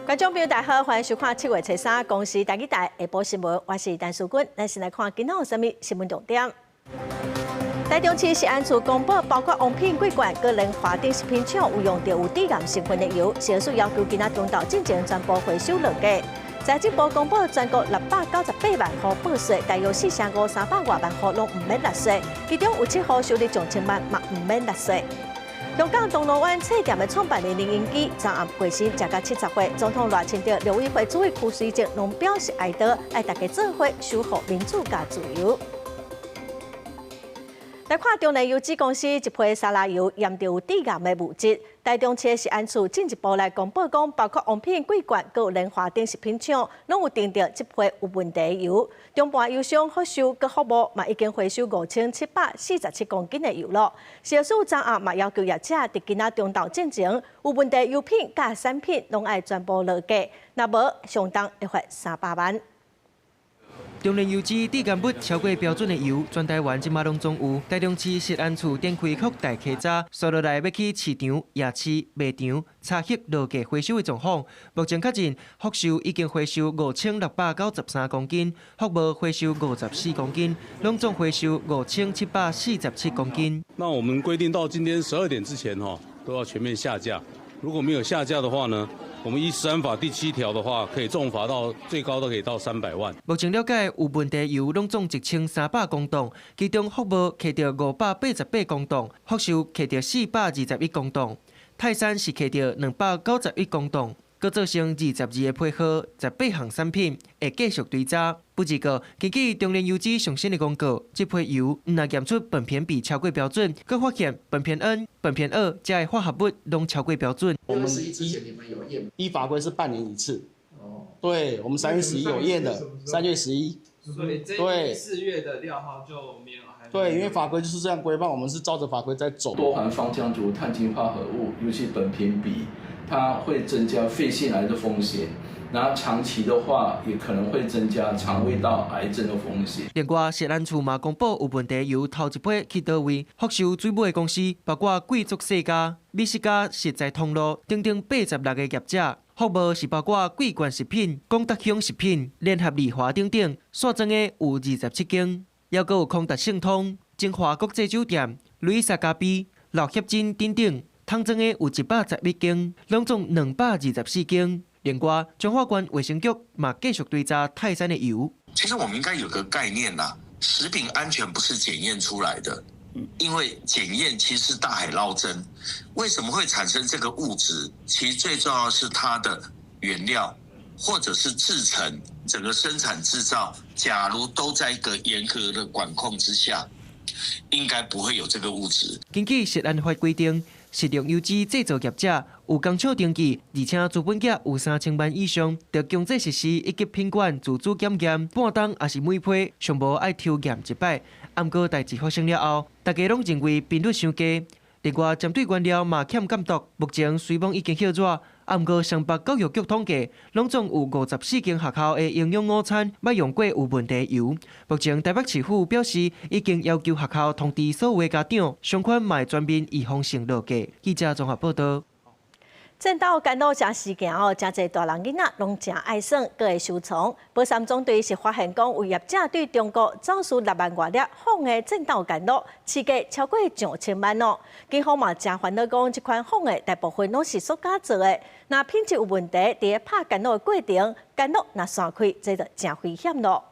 觀眾朋友大家好，歡迎收看七月初三公視台語台下晡新聞，我是陳淑君。咱先來看今仔有啥物新聞重點。台中市食安處公布，包括王品桂冠、閣聯華等食品廠有用著有致癌成分的油，食安署要求今仔中晝進前全部回收落架。財政部公布全國698萬戶報稅，大約四成五三百外萬戶攏毋免納稅，其中有七戶收入上千萬嘛毋免納稅。香港銅鑼灣冊店的創辦人林榮基，昨暗過身，食甲70歲。總統賴清德、陸委會主委柯水正攏表示哀悼，愛大家做伙守護民主佮自由。來看中煉油脂公司一批沙拉油驗著有致癌的物質，台中市食安處進一步來公布講，包括王品、桂冠、閣有聯華等食品廠，攏有訂著這批有問題的油。中盤油商福壽佮福茂嘛已經回收5747公斤的油囉。食安署昨暗嘛要求業者佇今仔中晝進前有問題油品佮產品攏愛全部落架，若無上重會罰300萬。中煉油脂致癌物超過標準的油，全台灣這馬攏總有。台中市食安處展開擴大稽查，紲落來欲去市場、夜市、賣場查核落架回收的狀況。目前確認，福壽已經回收5693公斤，福茂回收54公斤，攏總回收5747公斤。那我們規定到今天12點之前，哈，都要全面下架。如果沒有下架的話呢，我們依食安法第七條的話，可以重罰到最高都可以到300萬。目前了解有問題油攏總1300公噸，其中福茂揢著588公噸，福壽揢著421公噸，泰山是揢著291公噸，閣造成22個批號、18項產品會繼續追查。不過，根據中煉油脂上新的公告，這批油毋但驗出苯偏比超過標準，閣發現苯偏 N、苯偏二這个化合物攏超過標準。我們依法規是半年一次。哦，對，我們三月十一有驗的，三月十一。所以這4月的料號就沒有。對，因為法規就是這樣規範，我們是照着法規在走。多環芳香族碳氫化合物，尤其苯偏比，它會增加肺腺癌的風險。然後長期的話，也可能會增加腸胃道癌症的風險。另外，食安處嘛公布有問題油頭一批去佗位，福壽水尾公司，包括貴族世家、美食家食材通路等等86個業者。福茂是包括桂冠食品、廣達香食品、聯合利華等等，散裝的有27間，猶閣有康達盛通、晶華國際酒店、路易莎咖啡、老協珍等等，桶裝的有111間，攏總224間。另外，彰化縣衛生局嘛繼續追查泰山的油。其實我們應該有個概念啦，食品安全不是檢驗出來的，因為檢驗其實是大海撈針。為什麼會產生這個物質？其實最重要是它的原料或者是製程，整個生產製造，假如都在一個嚴格的管控之下，應該不會有這個物質。根據食安法規定，食用油脂製造業者有工廠登記，而且資本額有3000萬以上，著強制實施一級品管自主檢驗，半冬抑是每批上無愛抽驗一擺。毋過代誌發生了後，大家攏認為頻率傷低。另外，針對原料嘛欠監督，目前水網已經歇熱。毋過雙北教育局統計，攏總有54間學校的營養午餐捌用過有問題油。目前台北市府表示，已經要求學校通知所有的家長，相關嘛全面預防性落架。記者綜合報道。戰鬥干露誠時行哦，誠濟大人囡仔攏誠愛耍，閣會收藏。保三總隊是發現講，有業者對中國走私6萬外粒仿的戰鬥干露，市價超過上千萬哦。警方嘛誠煩惱講，這款仿的大部分攏是塑膠做的，若品質有問題，佇咧拍干露的過程，干露若散開，這就誠危險囉。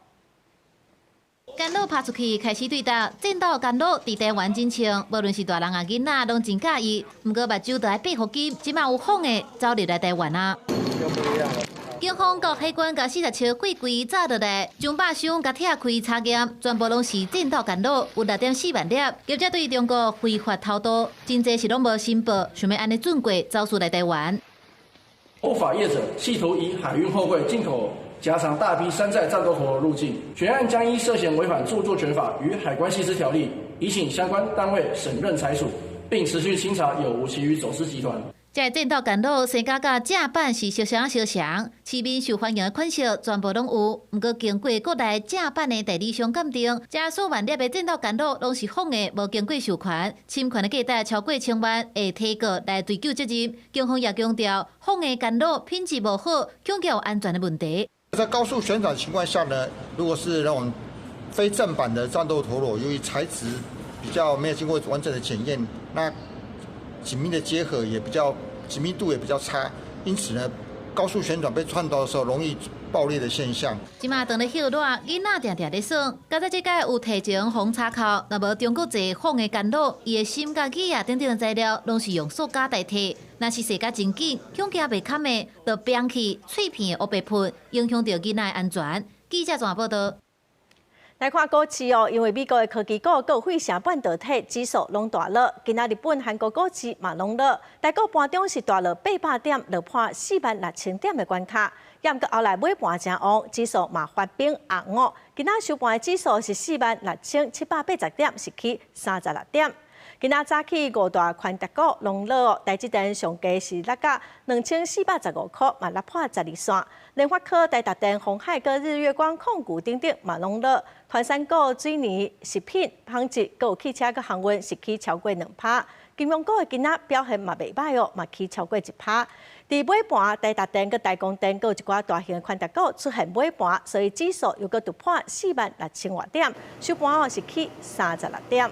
干露拍出去開始對焦，戰鬥干露佇台灣真衝，無論是大人抑囡仔，攏真佮意。毋過目睭著愛閉予緊，這馬有仿的走入來台灣啊！警方佮海關共47貨櫃紮落來，將百箱共拆開查驗，全部攏是戰鬥干露，有6.4萬粒。業者對中國非法偷渡，真濟是攏無申報，想欲按呢轉過走私來台灣。不法業者企圖以海運貨櫃進口夾藏大批山寨戰鬥陀螺入境，全案將依涉嫌違反著作權法與海關緝私條例，移請相關單位審認裁處，並持續清查有無其餘走私集團。這戰鬥干酪生價佮正版是相像相像，市面受歡迎的款式全部攏有。毋過經過國內正版的代理商鑑定，這數萬粒的戰鬥干酪攏是仿的，無經過授權，侵權的價值超過千萬，會提告來追究責任。警方也強調，仿的干酪品質無好，恐驚有安全的問題。在高速旋轉情況下呢，如果是那種非正版的戰鬥陀螺，由於材質比較沒有經過完整的檢驗，那緊密的結合也比較緊密度也比較差，因此呢，高速旋轉被串到的時候，容易爆裂的現象。這馬當咧歇熱，囡仔定定咧耍。剛才這屆有提前防插扣，若無中國製仿的干酪，伊的芯佮機啊等等的材料，攏是用塑膠代替。若是踅甲真緊，恐驚袂崁的，就崩去碎片會烏白噴，影響著囡仔的安全。記者綜合報道。來看股市哦，因為美國的科技股閣有費城半導體指數攏大落，今仔日本、韓國股市嘛攏落，台股盤中是大落800點，落破46,000點的關卡。也毋過後來尾盤誠旺，指數嘛發兵壓五，今仔收盤的指數是46,780點，是起36點。今仔早起五大權值股攏落，台積電上低是落甲2415箍，嘛落破12線。聯發科、台達電、鴻海、閣日月光控股等等嘛攏落。傳產股、水泥、食品、紡織、閣有汽車、閣航運是起超過2%。金融股的今仔表現嘛袂䆀哦，嘛起超過1%。佇尾盤，台達電、閣台光電、閣有一寡大型的權值股出現尾盤，所以指數又閣突破46,000外點，收盤後是起36點。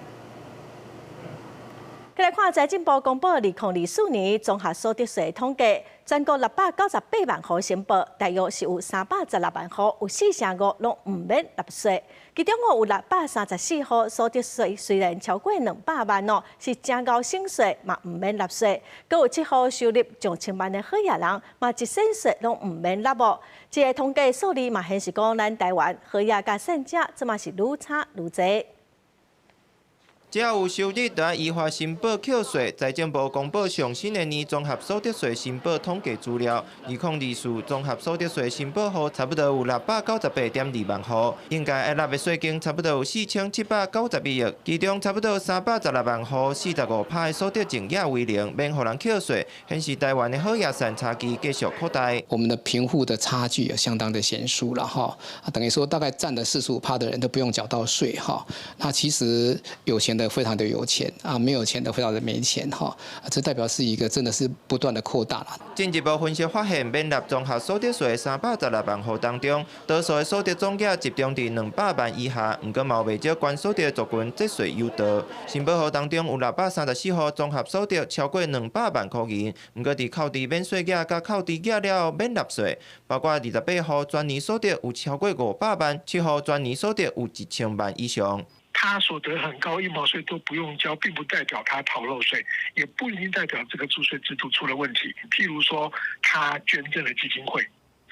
來看財政部公布2024年綜合所得稅統計，全國698萬戶申報，大約是有316萬戶，有4成5攏毋免納稅。其中有634戶所得稅雖然超過200萬哦，是誠𠢕省稅嘛毋免納稅。閣有7戶收入上千萬的好額人，嘛一仙稅攏毋免納哦。這个統計數字嘛顯示講，咱台灣好額佮散者，這馬是愈差愈濟。只要有收入，就愛依法申報扣稅。財政部公布上新一年綜合所得稅申報統計資料，2024綜合所得稅申報戶差不多有698.2萬戶，應該愛納的稅金差不多有4791億，其中差不多316萬戶，45%的所得淨額為零，免予人扣稅，顯示台灣的好額散差距繼續擴大。我們的貧富的差距也相當的懸殊了哈，等於說大概佔了45%的人都不用繳到稅哈，那其實有錢的非常的有錢啊，沒有錢的非常的沒錢哈，這代表是一個真的是不斷的擴大了。進一步分析發現，免納綜合所得稅316萬戶當中，多數的所得總額集中佇200萬以下，毋過嘛有袂少懸所得族群節稅有道。申報戶當中有634戶綜合所得超過200萬箍銀，毋過佇扣除免稅額佮扣除額了後免納稅，包括28戶全年所得有超過500萬，7戶全年所得有1000萬以上。他所得很高，一毛稅都不用交，並不代表他逃漏稅，也不一定代表這個租稅制度出了問題。譬如說，他捐贈了基金會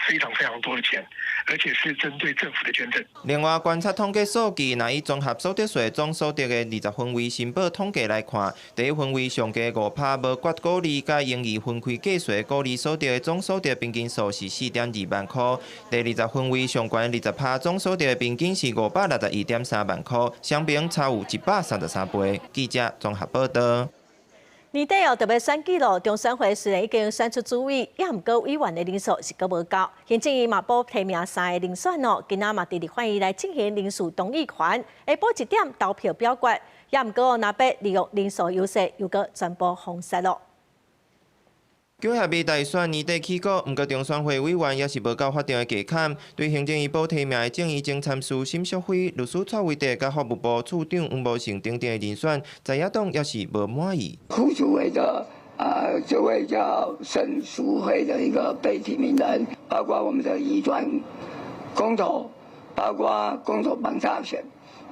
非常非常多的錢，而且是針對政府的捐贈。另外，觀察統計數據，若以綜合所得稅總所得的20分位申報統計來看，第一分位上低5%無割股利佮盈餘分開計稅股利所得的總所得平均數是4.2萬箍，第20分位上懸20%總所得的平均是561.3萬箍，相比差有133倍。記者綜合報道。年底哦，特別選舉咯，中選會雖然已經選出主委，也毋過委員的人數是閣無夠。行政院嘛補提名三个人選哦，今仔嘛佇立法院來進行人事動議權，下晡1點投票表決。也毋過若欲利用人數優勢，又閣全部封殺咯。九合一大選年底起鼓，毋過中選會委員猶是無到法定的門檻。對行政院補提名的政院前參事沈淑妃、律師蔡維德、佮法務部處長黃模成等等的人選，在野黨猶是無滿意。胡主委的啊，這位叫沈淑惠的一個被提名人，包括我們的移轉公投，包括公投綁大選，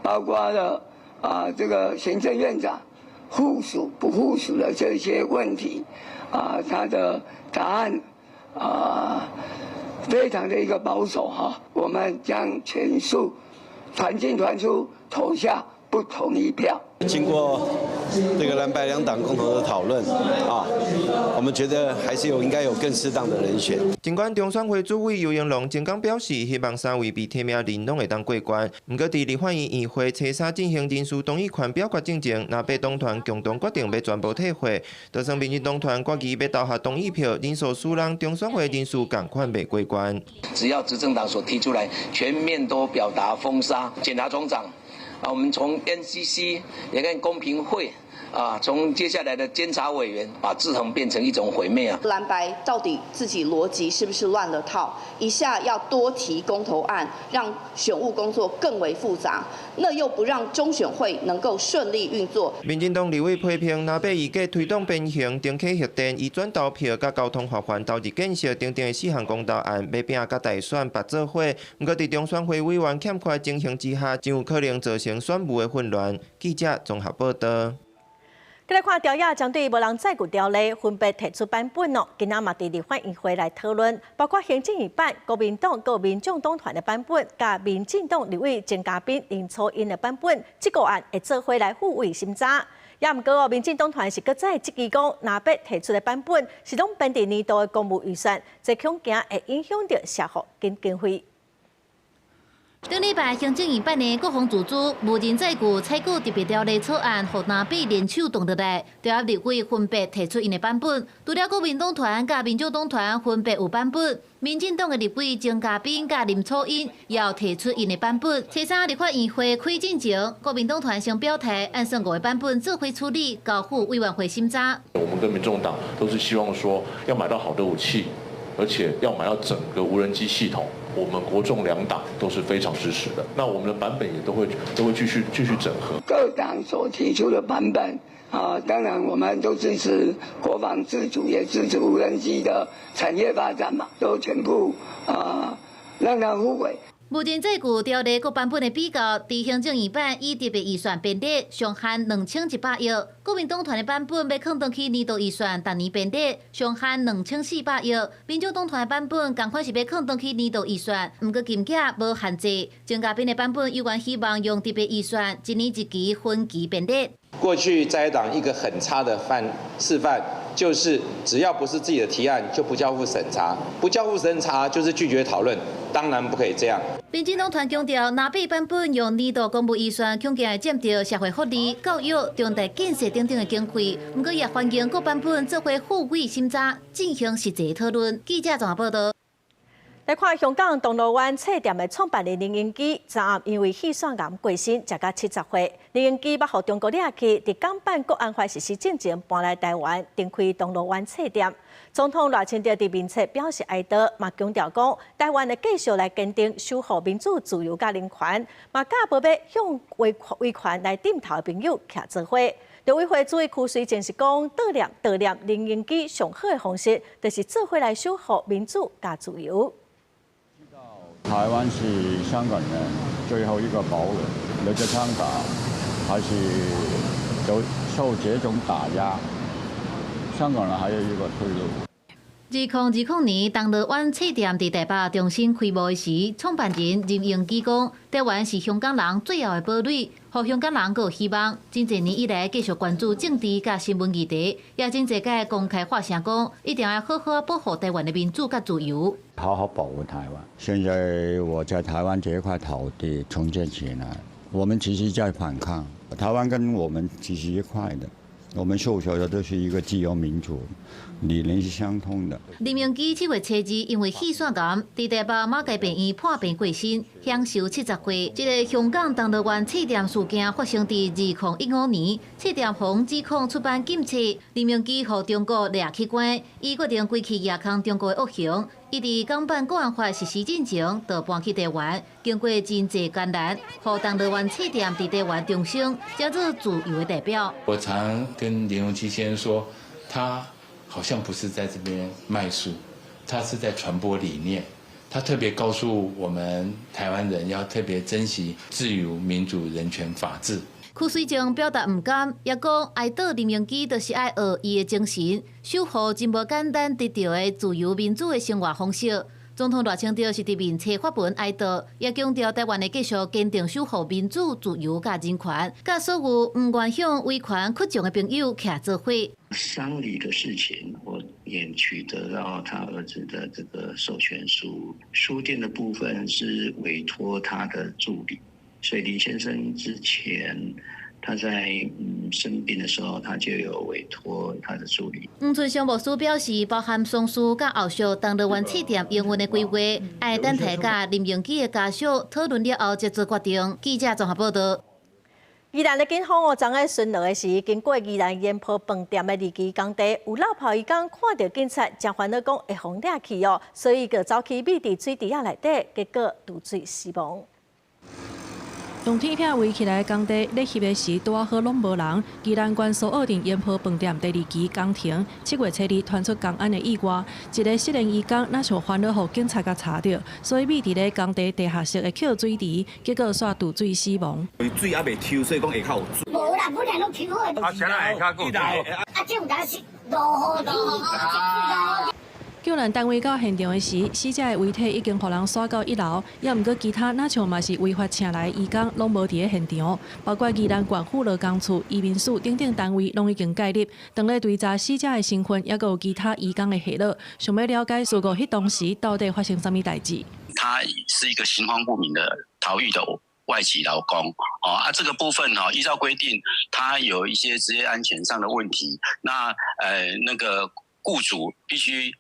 包括了啊這個行政院長副署不副署的這些問題。啊，他的答案啊，非常的一個保守哈。我們將全數團進團出投下不同意票。經過這個藍白兩黨共同的討論啊，我們覺得還是有應該有更適當的人選。儘管中選會主委游盈隆前工表示，希望三位被提名人攏會當過關，毋過佇立法院院會初三進行人事動議權表決進前，藍白黨團共同決定欲全部退會，就算民進黨團決議欲投下同意票，人數輸人中選會人事仝款袂過關。只要執政黨所提出來，全面都表達封殺檢察總長。啊，我們從 NCC 也跟公平會啊，從接下來的監察委員，把制衡變成一種毀滅啊！藍白到底自己邏輯是不是亂了套？一下要多提公投案，讓選務工作更為複雜，那又不讓中選會能夠順利運作。民進黨立委批評藍白預計推動變形、重啟核電、移轉投票、佮交通發還投資建設等等的四項公投案，欲拼佮大選拔做伙，毋過佇中選會委員欠缺情形之下，真有可能造成選務的混亂。記者綜合報道。閣來看朝野針對無人載具條例分別提出版本哦，今仔嘛佇立法院會來討論，包括行政院版、國民黨、佮民眾黨團的版本，佮民進黨立委鍾嘉賓、林楚茵的版本，這個案會做伙來付委審查。也毋過哦，民進黨團是閣再質疑講，藍白提出的版本是攏編佇年度的公務預算，這恐驚會影響著社福跟經費。頂禮拜行政院辦的國防自主無人載具採購特別條例草案，予藍白聯手動落來，朝野立委分別提出𪜶的版本。除了國民黨團佮民眾黨團分別有版本，民進黨的立委鍾嘉賓佮林楚茵也有提出𪜶的版本。初三立法院會開進前，國民黨團先表態，按算五個版本做伙處理，交付委員會審查。我們跟民眾黨都是希望說，要買到好的武器，而且要買到整個無人機系統。我們國眾兩黨都是非常支持的，那我們的版本也都會繼續整合。各黨所提出的版本啊，當然我們都支持國防自主，也支持無人機的產業發展嘛，都全部啊讓它付委。無人載具條例各版本的比較，佇行政院版以特別預算編列上限2100億，國民黨團的版本欲囥轉去年度預算，逐年編列上限2400億。民眾黨團的版本仝款是欲囥轉去年度預算，毋過金額無限制。鍾嘉賓的版本猶原希望用特別預算，一年一期分期編列。過去在野黨一個很差的示範，就是只要不是自己的提案，就不交付審查，不交付審查就是拒絕討論，當然不可以這樣。民進黨團強調，藍白版本用年度公務預算，恐驚會佔著社會福利、教育、重大建設等等的經費。毋過也歡迎各版本做伙付委審查，進行實際討論。記者綜合報道。來看香港銅鑼灣冊店的創辦人林榮基，昨暗因為肺腺癌過身，食甲70歲。林榮基捌予中國掠去，佇港版國安法實施進前搬來台灣，重開銅鑼灣冊店。總統賴清德佇面冊表示哀悼，嘛強調講，台灣會繼續來堅定守護民主、自由佮人權，嘛佮無欲向維權來點頭的朋友徛做伙。陸委會主委邱垂正是講，悼念林榮基上好的方式，就是做伙來守護民主佮自由。台灣是香港人最後一個堡壘，留在香港還是都受這種打壓，香港人還有一個退路。2020年，銅鑼灣冊店佇台北重新開幕時，創辦人林榮基講：台灣是香港人最後的堡壘，予香港人閣有希望。真濟年以來，繼續關注政治佮新聞議題，也真濟擺公開發聲講，一定要好好保護台灣的民主佮自由。好好保護台灣。現在我在台灣這一塊土地重建起來，我們其實在反抗。台灣跟我們其實一塊的，我們訴求的都是一個自由民主。理念是相通的。林榮基7月初2因為肺腺癌，佇台北馬偕病院破病過身，享壽70歲。這个香港銅鑼灣冊店事件發生佇2015年，冊店予指控出版禁冊，林榮基予中國掠去關，伊決定規氣蜈空中國的惡行。伊佇港版國安法實施進前，就搬去台灣，經過真濟艱難，予銅鑼灣冊店佇台灣重生，成做自由的代表。我常跟林榮基先生說，他好像不是在這邊賣書，他是在傳播理念。他特別告訴我們台灣人要特別珍惜自由、民主、人權、法治。柯水正表達毋甘，也講哀悼林榮基，就是愛學伊的精神，守護真無簡單得著的自由民主的生活方式。總統賴清德是佇面冊發文哀悼，也強調臺灣會繼續堅定守護民主、自由佮人權，佮所有毋願向威權屈從的朋友徛做伙。喪禮的事情，我也取得到他兒子的這個授權書。書店的部分是委託他的助理，所以林先生之前他在生病的時候，他就有委託他的助理。黃春祥牧師表示，包含喪事佮後續同樂園書店營運的規劃，愛等待佮林榮基的家屬討論了後，才做決定。記者綜合報道。宜蘭的警方哦，昨昏巡邏的時，經過宜蘭煙波飯店的二期工地，有落跑移工看著警察，誠煩惱講會予掠去哦，所以就走去覕佇水池仔內底，結果墜水死亡。用鐵片圍起來的工地，咧翕的時拄仔好攏無人。宜蘭縣蘇澳鎮煙波飯店第二期工程，7月初二傳出工安的意外，一个失聯移工若像煩惱予警察共查著，所以覕佇咧工地地下室的抾水池，結果煞墜水死亡。水猶未抽，所以講下跤有水。無啦，本來攏抽好。啊，啥人下跤閣有水？啊，這有當是落雨天。救援單位到現場的時，死者的遺體已經予人徙到一樓，猶毋過其他若像嘛是違法請來的移工，攏無佇咧現場，包括宜蘭縣府勞工處、移民署等等單位攏已經介入，當咧追查死者的身份，猶閣有其他移工的下落，想欲了解事故彼當時到底發生啥物代誌。他是一個行蹤不明的逃逸的外籍勞工，哦啊，這個部分哦，依照規定，他有一些職業安全上的問題，那那個僱主必須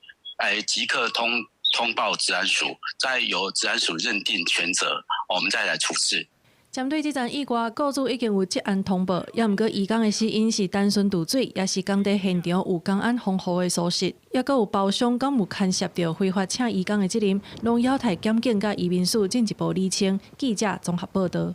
即刻通報職安署，再由職安署認定權責，我們再來處置。針對這樁意外，雇主已經有職安通報，猶毋過移工的死因是單純墜水，抑是工地現場有工安防護的疏失，猶閣有包商敢有牽涉著非法請移工的責任，攏有待檢警佮移民署進一步釐清。記者綜合報道。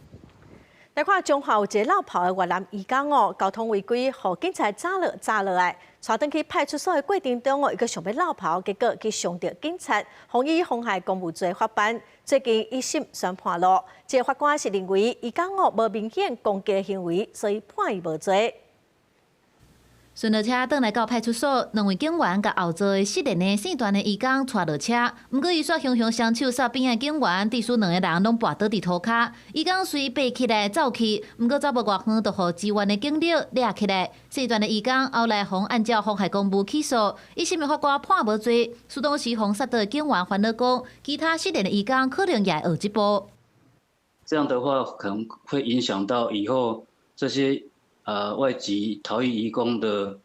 來看彰化有一个落跑的越南移工哦，交通違規，予警察抓落來，帶轉去派出所的過程中哦，伊閣想欲落跑，結果去傷著警察，予以妨害公務罪法辦。最近一審宣判咯，這个法官是認為移工哦無明顯攻擊行為，所以判伊無罪。巡邏車轉來到派出所，兩位警員共後座的失聯的姓段的移工帶落車，毋過伊煞雄雄雙手捒邊仔警員，致使兩个人攏跋倒佇塗跤。移工隨爬起來走去，毋過走無偌遠，就予支援的警力掠起來。姓段的移工後來予按照妨害公務起訴，一審的法官判無罪。事當時予殺倒的警員煩惱講，其他失聯的移工可能也會學這步。這樣的話，可能會影響到以後這些外籍逃逸移工的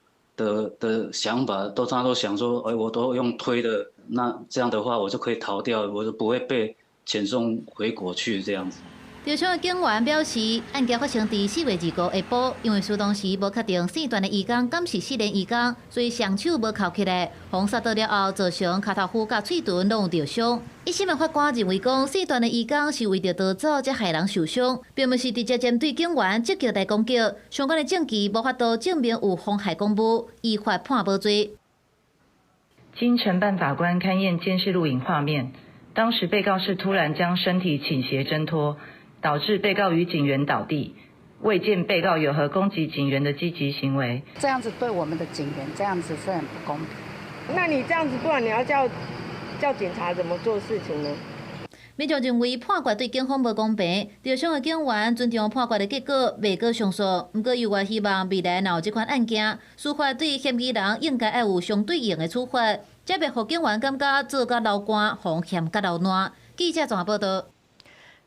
想法，都他都想說，哎，我都用推的，那這樣的話我就可以逃掉，我就不會被遣送回國去這樣子。受傷的警員表示，案件發生佇4月25下晡，因為事當時無確定姓段的移工敢是失聯移工，所以雙手無銬起來，予殺倒了後，造成跤頭趺佮喙唇攏有著傷。一審的法官認為講，姓段的移工是為著逃走才害人受傷，並毋是直接針對警員積極來攻擊。相關的證據無法度證明有妨害公務，依法判無罪。經承辦法官勘驗監視錄影畫面，當時被告是突然將身體傾斜掙脫，導致被告與警員倒地，未見被告有何攻擊警員的積極行為。這樣子對我們的警員，這樣子是很不公平。那你這樣子，不然你要叫警察怎麼做事情呢？民眾認為判決對警方無公平，受傷的警員尊重判決的結果，袂閣上訴。毋過，猶原希望未來若有這款案件，司法對嫌疑人應該愛有相對應的處罰，才袂予警員感覺做甲流汗，予嫌甲流爛。記者綜合報道。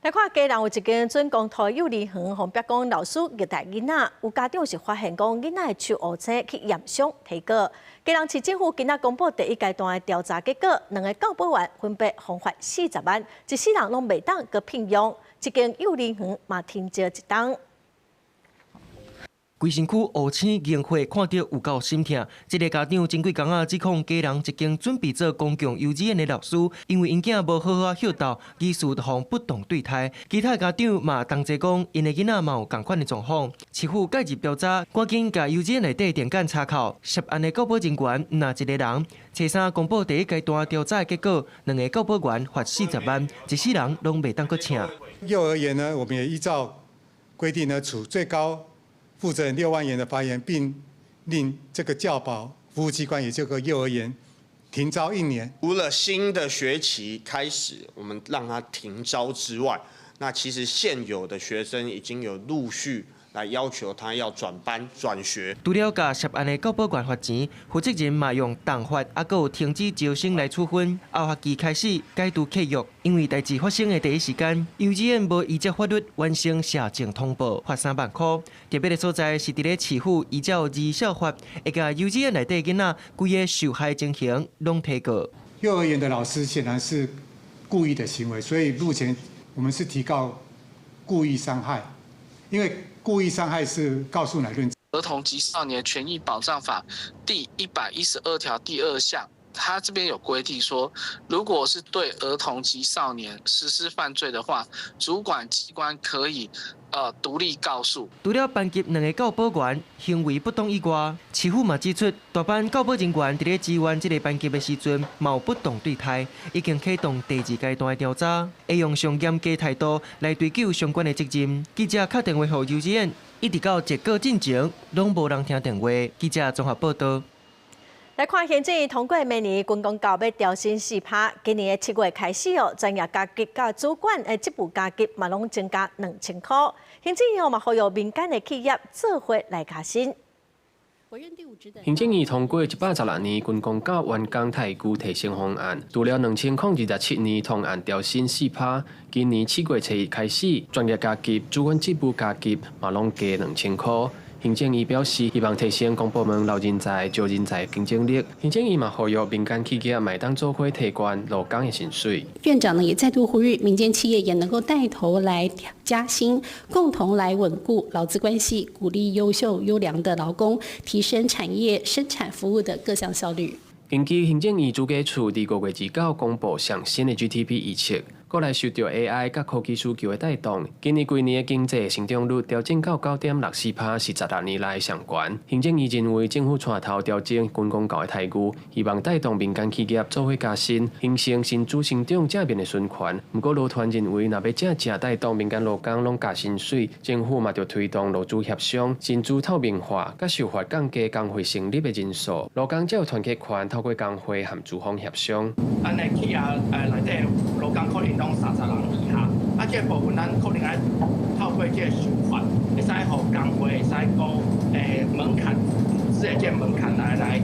來看，基隆有一間準公托幼兒園，予逼講老師虐待囡仔，有家長是發現講囡仔的手烏青去驗傷提告。基隆市政府今仔公布第一階段的調查結果，兩个教保員分別予罰40萬，一世人攏袂當閣聘用。這間幼兒園嘛停招一冬。規身軀烏青凝血，看著有夠心疼。這个家長前幾工仔指控基隆一間準備做公共幼稚園的老師，因為𪜶囝無好好抾斗，疑似予人不當對待。其他家長嘛同齊講，𪜶的囡仔嘛有仝款的狀況。市府介入調查，趕緊共幼稚園內底電桿查扣，涉案的教保人員毋若一个人。初三公布第一階段調查的結果，兩个教保員罰40萬，一世人攏袂當閣請。幼兒園呢，我們也依照規定呢，處最高負責人6萬元的罰鍰，並令這個教保服務機關，也這個幼兒園停招一年。除了新的學期開始，我們讓他停招之外，那其實現有的學生已經有陸續來要求他要轉班轉學。除了共涉案的教保員罰錢，負責人嘛用重罰，猶閣有停止招生來處分。後學期開始解除契約，因為代誌發生的第一時間，幼稚園無依照法律完成社政通報，罰3萬箍。特別的所在是佇咧市府依照兒少法，會共幼稚園內底囡仔規个受害情形攏提告。幼兒園的老師顯然是故意的行為，所以目前我們是提告故意傷害，因為故意傷害是告訴乃論。兒童及少年權益保障法第112條第二項，它這邊有規定說，如果是對兒童及少年實施犯罪的話，主管機關可以獨立告訴。除了班級兩个教保員行為不當以外，市府嘛指出，大班教保人員佇咧支援這个班級的時陣，嘛有不當對待，已經啟動第二階段的調查，會用上嚴格態度來追究相關的責任。記者敲電話予幼稚園，一直到截稿進前，攏無人聽電話。記者綜合報道。來看行政院通過明年軍公教欲調薪4%，今年的7月開始哦，專業加級佮主管的職務加級嘛攏增加2000箍。行政院嘛呼籲民間的企業做伙來加薪。行政院通過116年軍公教員工待遇提升方案，除了2027年通案調薪4%，今年7月1日開始，專業加級、主管職務加級嘛攏加2000箍。行政院表示，希望提升公部門留人才、招人才競爭力。行政院嘛呼籲民間企業嘛會當做伙提懸勞工的薪水。院長呢也再度呼籲民間企業也能夠帶頭來加薪，共同來穩固勞資關係，鼓勵優秀優良的勞工，提升產業生產服務的各項效率。根據行政院主計處佇5月29公布上新的 GDP 預測，閣來受著 AI 佮科技需求的帶動，今年規年的經濟成長率調整到9.64%，是16年來上懸。行政院認為政府帶頭調整軍公教的待遇，希望帶動民間企業做伙加薪，形成薪資成長正面的循環。毋過勞團認為，若欲真正帶動民間勞工攏加薪水，政府嘛著推動勞資協商、薪資透明化，佮受罰降低工會成立的人數，勞工才有團結權，透過工會和資方協商。咱的企業內底勞工可能攏30人以下，啊，這個部分咱可能愛透過這個修法，會使予工會會使講門檻，組織的這個門檻來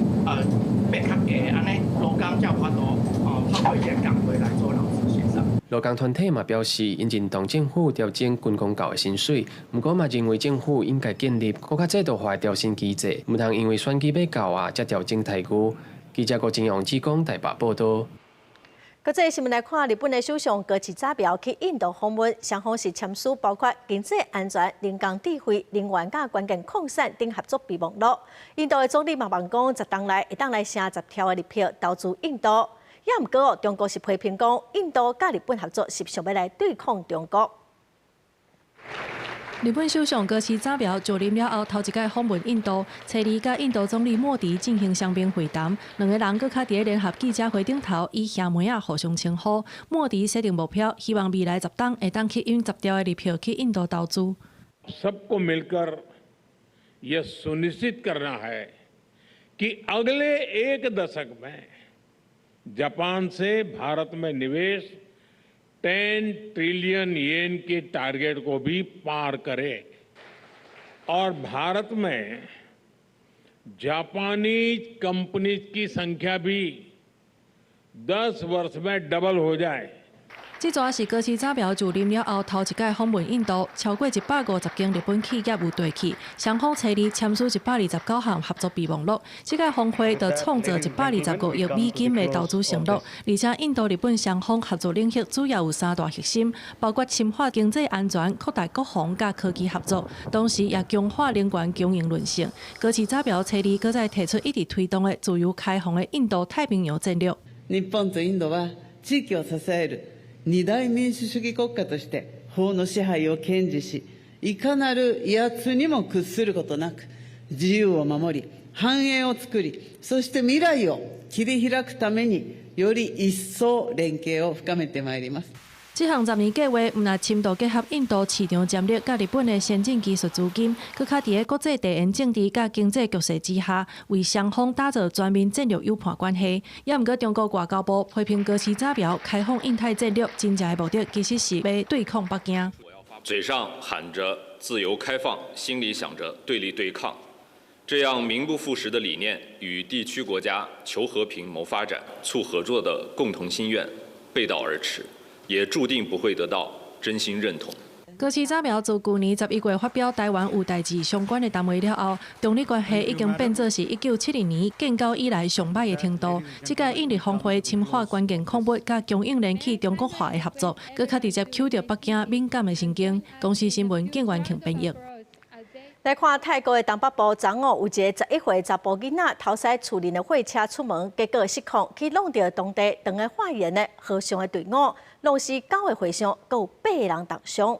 變較低，按呢勞工才有法度哦透過這個工會來做勞資協商。勞工團體嘛表示，𪜶認同政府調整軍公教的薪水，毋過嘛認為政府應該建立閣較制度化的調薪機制，毋通因為選舉欲到啊，才調整待遇。記者郭金陽志講台北報導。國際新聞來看，日本的首相高市早苗去印度訪問，雙方是簽署包括經濟安全、人工智慧、能源佮關鍵礦產等合作備忘錄。印度的總理嘛望講，10冬內會當來成10兆的日票投資印度。也毋過，中國是批評講，印度佮日本合作是想欲來對抗中國。日本首相高市早苗就任了後，頭一擺訪問印度，初二佮印度總理莫迪進行雙邊會談，兩个人閣較佇聯合記者會頂頭以兄妹仔互相稱呼。莫迪設定目標，希望未來10冬會當吸引10兆的日票去印度投資。 सबको मिलकर यह सुनिश्चित करना है कि अगले एक दशक में जापान से भारत में निवेश 10 ट्रिलियन येन के टारगेट को भी पार करे और भारत में जापानीज कंपनीज की संख्या भी 10 वर्ष में डबल हो जाए。這逝是高市早苗就任了後頭一擺訪問印度，超過150間日本企業有綴去，雙方初二簽署129項合作備忘錄。這個峰會就創造125億美金的投資承諾，而且印度、日本雙方合作領域主要有三大核心，包括深化經濟安全、擴大國防佮科技合作，同時也強化能源供應韌性。高市早苗初二閣再提出一直推動的自由開放的印度太平洋戰略。日本とインドは地域を支える二大民主主義国家として法の支配を堅持し、いかなる威圧にも屈することなく、自由を守り、繁栄を作り、そして未來を切り開くために、より一層連携を深めてまいります。這項十年計劃毋但深度結合印度市場潛力佮日本的先進技術資金，閣較佇咧國際地緣政治佮經濟局勢之下，為雙方打造全面戰略友伴關係。也毋過中國外交部批評高市早苗開放印太戰略，真正的目的其實是欲對抗北京。嘴上喊着自由開放，心裡想着對立對抗，這樣名不副實的理念，與地區國家求和平、謀發展、促合作的共同心願背道而馳。也注定不會得到真心認同。高市早苗自舊年11月發表台灣有代誌相關的談話了後，中日關係已經變做是1972年建交以來上䆀的程度。這屆印日峰會深化關鍵礦物佮供應鏈去中國化的合作，閣較直接搝著北京敏感的神經。公視新聞景元慶編譯。來看泰國的東北部，昨昏有一个11歲查埔囡仔偷駛厝內的貨車出門，結果失控去挵著當地當咧化緣的和尚的隊伍，弄死九个和尚，閣有八个人重傷。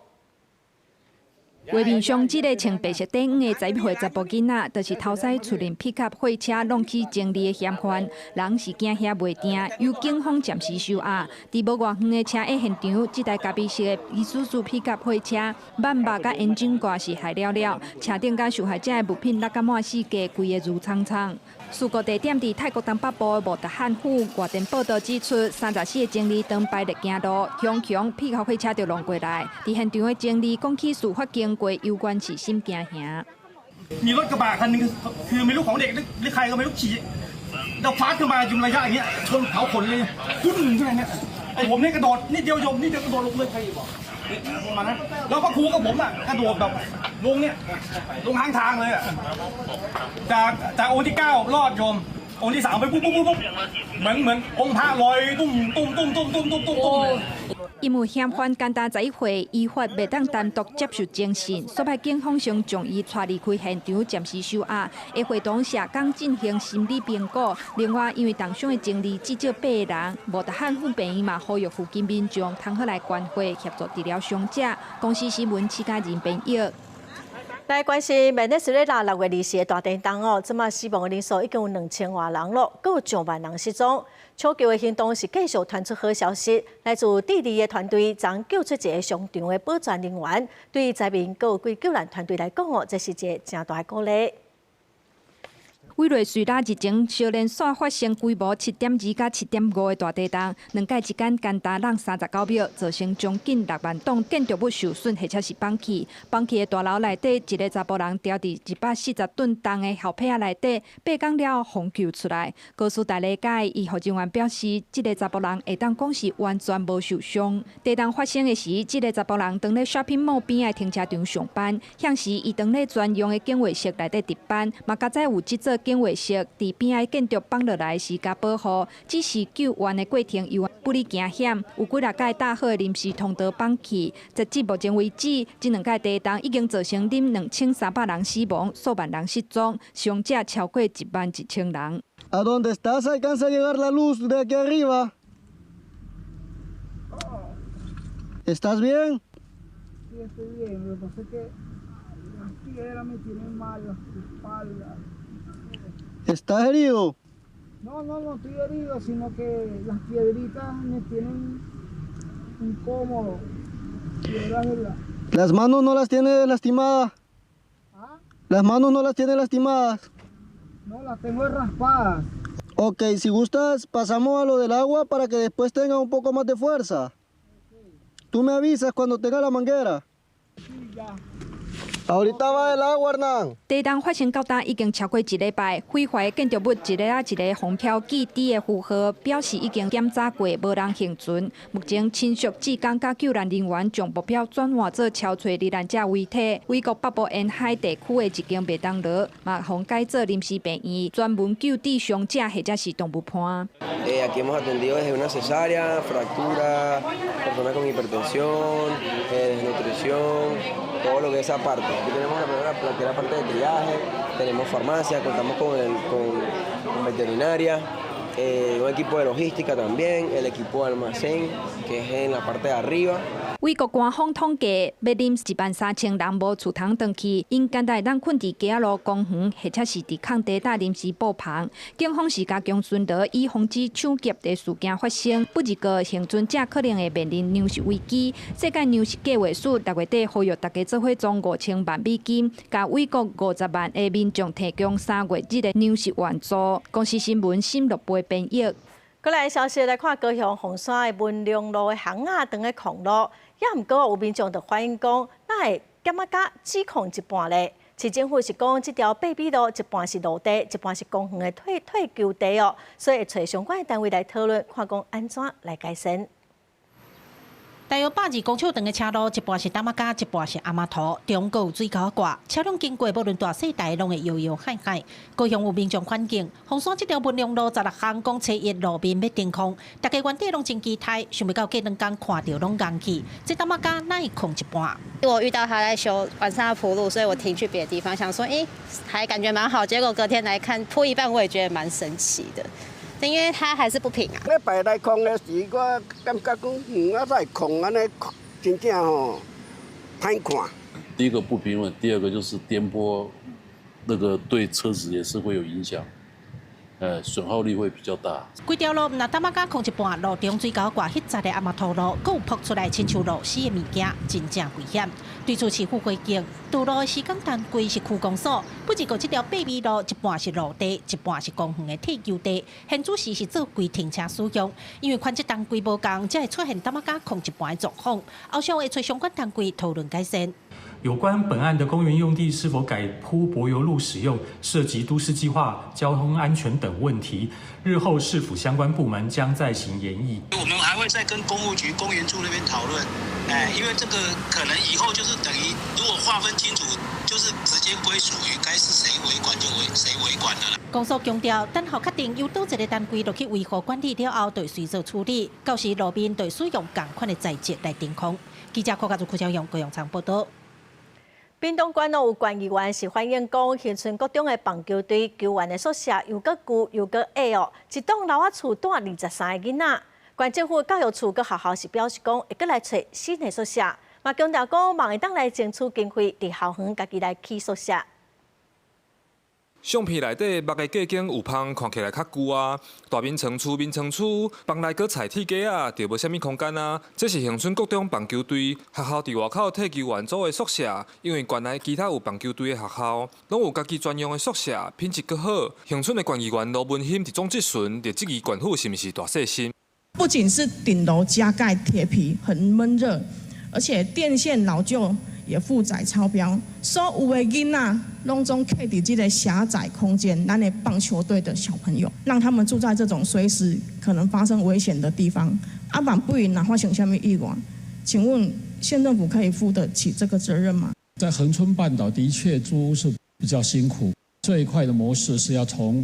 畫面上這个穿白色短衫的11歲查埔囡仔，就是偷駛厝內皮卡貨車挵起情侶的嫌犯。人是驚嚇袂定，由警方暫時收押。佇無偌遠的車禍現場，這台咖啡色的伊蘇祖皮卡貨車，萬肉佮引擎蓋是害了了，車頂佮受害者的物品落甲滿四界，規个濡蒼蒼。事故地點佇泰國東北部的無達漢府，外電報道指出，34個情侶當排咧行路，雄雄皮卡貨車就挵過來。佇現場的情侶講起事發經過，猶原是心驚嚇。 มีรถกระบะคันนึงคือไม่รู้ของเด็กหรือใครก็ไม่รู้ขี่แล้วฟาดขึ้นมาอยู่ระยะอย่างเงี้ยชนเขาขนเลยปุ้นขึ้นมาเนี่ยไอ้ผมเนี่ยกระโดดนิดเดียวโยมนิดเดียวกระโดดลงเลยใครบอกประมาณนั้นแล้วพระครูกับผมอ่ะกระโดดแบบลงเนี่ยลงข้างทางเลยอ่ะจากจากองค์ที่9รอดโยมองค์ที่3ไปปุ๊บปุ๊บปุ๊บเหมือนเหมือนองค์พระลอยตุ้มตุ้มตุ้มตุ้มตุ้มตุ้มตุ้มตุ้ม 因為嫌犯簡單11歲，依法袂當單獨接受偵訊，所以警方先將伊帶離開現場，暫時收押，會會同社工進行心理評估。另外，因為重傷的情侶至少八个人，無達漢府病院嘛呼籲附近民眾通好來關懷協助治療傷者。公視新聞徐嘉仁編譯。來關心委內瑞拉6月24的大地震哦，這馬死亡的人數已經有2000外人咯，閣有上萬人失蹤。搶救的行動是繼續傳出好消息，來自智利的團隊昨救出一个傷重的保全人員，對災民閣有規救援團隊來講哦，這是一个誠大的鼓勵。委內瑞拉日前相連紲發生規模7.2佮7.5的大地震，兩擺之間干焦挵39秒，造成將近6萬棟建築物受損或者是崩去。崩去的大樓內底，一个查埔人牢佇140噸重的後壁仔內底，8工了予救出來。哥斯達黎加的醫護人員表示，這个查埔人會當講是完全無受傷。地震發生的時，這个查埔人當咧 shopping mall 邊的停車場上班，彼時伊當咧專用的警衛室內底值班，嘛較早有這座警衛室佇邊仔建築崩落來時共保護，只是救援的過程猶不離驚險，有幾若蓋搭好的臨時通道崩去。截至目前為止，這兩擺地震已經造成恁2300人死亡，數萬人失蹤，傷者超過1萬1000人。 ¿A dónde estás? Alcanza a llegar la luz de aquí arriba. ¿Estás bien? Sí, estoy bien. Lo que pasa es que las piedras me tienen mal, la espalda. ¿Estás herido? No, no, no estoy herido, sino que las piedritas me tienen incómodo. Piedras de la... ¿Las manos no las tiene lastimadas? ¿Ah? ¿Las manos no las tiene lastimadas? No, las tengo raspadas. Ok, si gustas, pasamos a lo del agua para que después tenga un poco más de fuerza. Tú me avisas cuando tenga la manguera. Sí, ya. Ahorita va el agua, Hernán。地震發生到今已經超過一禮拜，毀壞建築物一個仔一个予標記佇的符號，表示已經檢查過，無人倖存。目前親屬、志工佮救援人員將目標轉換做搜揣罹難者遺體。美國北部沿海地區的一間麥當勞，嘛予改做臨時病院，專門救治傷者或者是動物伴。 Aquí hemos atendido desde una cesárea, fractura, personas con hipertensión, desnutrición, todo lo que es esa parte. Aquí tenemos la primera, la que es la parte de triaje, tenemos farmacia, contamos con veterinaria, Un equipo de logística también, el equipo de almacén, que es en la parte de arriba。美國官方統計，欲啉1萬3000人無厝通轉去，𪜶簡單會當睏佇街仔路公園，或者是佇空地搭臨時布棚。警方是加強巡邏，以防止搶劫的事件發生。不過，倖存者可能會面臨糧食危機。世界糧食計劃署6月底呼籲大家做伙捐5000萬美金，共美國50萬的民眾提供3月日的糧食援助。公視新聞沈樂貝編譯。過來消息來看，高雄鳳山的文隆路的巷仔當咧空路，也毋過有民眾就反映講，哪會減仔價只空一半咧？市政府是講，這條爬米路一半是路地，一半是公園的退球地哦，所以會揣相關的單位來討論，看講按怎來改善。大約120公尺長的車路，一半是擔仔跤，一半是阿媽塗，中間有水溝掛，車輛經過，無論大細台，攏會搖搖晃晃。高雄有民眾反映，鳳山這條文隆路16巷講初一路面欲騰空，大家原底攏真期待，想袂到過兩工看著攏空去，這擔仔跤哪會空一半？我遇到他在修晚上要鋪路，所以我停去別的地方，想說，欸，還感覺蠻好。結果隔天來看鋪一半，我也覺得蠻神奇的。因為它還是不平啊。禮拜來空的時，我感覺講，啊，怎會空按呢，真正吼歹看。第一個不平穩，第二個就是顛簸，那個對車子也是會有影響，損耗率會比較大。規條路毋但擔仔跤空一半，路中水溝掛彼層的阿媽塗路，閣有曝出來親像螺絲的物件，真正危險。對此市府回應，道路的施工單位是區公所，不過這條爬米路一半是路地，一半是公園的退球地，現主時是做規停車使用。因為寬窄單位無仝，才會出現擔仔跤空一半的狀況。後續會揣相關單位討論改善。有關本案的公園用地是否改鋪柏油路使用，涉及都市計劃、交通安全等問題，日後市府相關部門將再行研議。我們還會再跟工務局、公園處那邊討論，因為這個可能以後就是等於，如果劃分清楚，就是直接歸屬於該是誰維管就維誰維管的啦。公所強調，等候確定由佗一个單位落去維護管理了後，就隨做處理，到時路面就使用仝款的材質來騰空。記者柯家祖、柯小勇、高陽倉報道。屏東縣有縣議員是反映講，恆春國中的棒球隊球員的宿舍又閣舊又閣矮哦，一棟樓仔厝蹛23個囡仔。縣政府教育處佮學校是表示講，會閣來揣新的宿舍，嘛強調講，嘛會當來爭取經費，佇校園家己來起宿舍。相片內底木的隔間有縫，看起來較舊啊。大眠床厝、眠床厝，房內閣踩鐵架仔，就無啥物空間啊。這是恆春國中棒球隊學校佇外口替球員租的宿舍，因為縣內其他有棒球隊的學校，攏有家己專用的宿舍，品質閣好。恆春的縣議員盧文興佇總質詢，就質疑縣府是毋是大細心。不僅是頂樓加蓋鐵皮，很悶熱，而且電線老舊。也負載超標，所有的囡仔攏總徛佇這個狹窄空間，咱的棒球隊的小朋友，讓他們住在這種隨時可能發生危險的地方。啊，萬一若發生啥物意外，請問縣政府可以負得起這個責任嗎？在恆春半島的確租屋是比較辛苦，最快的模式是要從